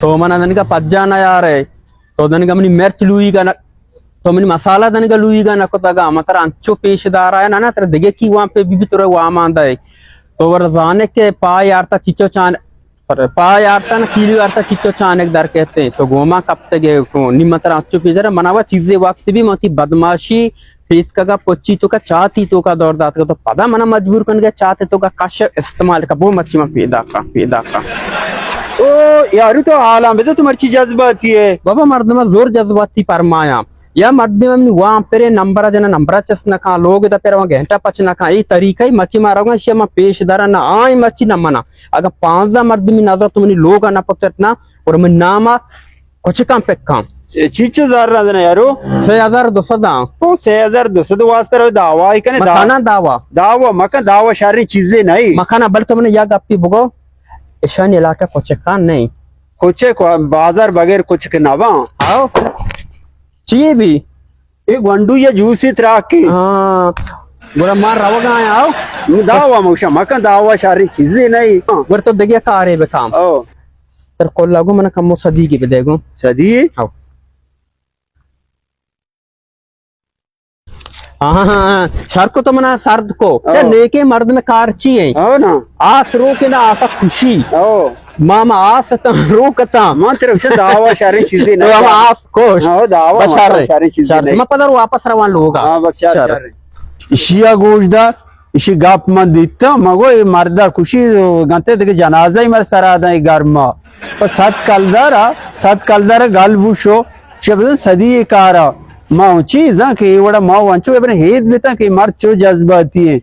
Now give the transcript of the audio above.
تو منا دنگا پجا نہ یارے، تو دنگا منی مرچ لوئیگا نہ، تو منی مسالہ دنگا لوئیگا نہ کتگا، من ترا انچو پیش دارا، نہ نہ، ترا دگہ کی وام پہ بی بی ترا وامان دے۔ تو ور زانے کہ پا یارتا چچو چان، پر پا یارتا نہ کیلو یارتا چچو چانک در کہتے، تو گوما کپتگے کو، نی من ترا انچو پیش دارا، منا وا چیزے وقت بھی من تی بدماشی، پیتکگا پچی توکا چاتی توکا دور داتگا، تو پدا منا مجبور کنگے چاتے توکا کش استعمال کا، بو مرچی من پیدا کا، پیدا کا۔ او یارو تو حالاں بدے، تو مرچی جذباتی ہے۔ بابا مردم زور جذباتی پرمایا۔ یا مردم منی وام پرے نمبر جنا نمبر چس نہ کھاں، لوگ دا پر گھنٹہ پچ نہ کھاں، اے طریقہ ہی مرچی ما روگا شی ما پیش دارا نہ آئیں مرچی نہ منا۔ اگر پانزدہ مردمی نظر تو منی لوگا نہ پتت نہ، اور من ناما کچکاں پکاں۔ اے چیچو زر رندن یارو؟ سے ہزار دو سد آں۔ او سے ہزار دو سد واسطہ رو دعوی کنے؟ مکانا دعوی۔ دعوی مکن، دعوی شریں چیزے نہیں۔ مکانا بل تو منے یا گپی بگو، اشانی علاقہ کچکاں نہیں۔ کچک بازار بغیر کچک نہ باں۔ آؤ۔ چی بھی؟ اے گونڈو یا جوسی تراکی۔ ہاں۔ گڑا ما روگا آیا، آؤ۔ دعوی مکشا مکن، دعوی شریں چیزے نہیں۔ گڑا تو دگہ کارے بکام۔ او۔ تر کلا گو من کمو صدیقی بدے گو۔ صدیق؟ ہاں۔ ہاں، ہاں، ہاں، شر کو تو منا سرد کو۔ او۔ تے نیکے مرد میں کار چی ہیں؟ او نا۔ آس رو کے نا آسا خوشی۔ او۔ ماما آس تا رو کتا۔ من تیرے سے دعوی شریں چیزے نہ۔ تو ہم آس کوش۔ ہاں، دعوی بس شر مطلب ہے۔ شریں چیزے شر۔ نہیں۔ میں پدر واپس روان لوگا۔ ہاں، بس شر، شر۔ شر۔ اشیا گوش دا۔ ایشی گپ من دیتاں، من گو اے مردا کشی گنتے دگہ جنازہ ہی مر سرا داں اے گرما۔ پہ صد کلدارا، صد کلدارا گل بوشو، چہ بزن صدی اے کارا۔ ما چیزاں کہ اے وڑا ما وانچو ابن ہید بیتاں کہ اے مرد چو جذباتی ہیں۔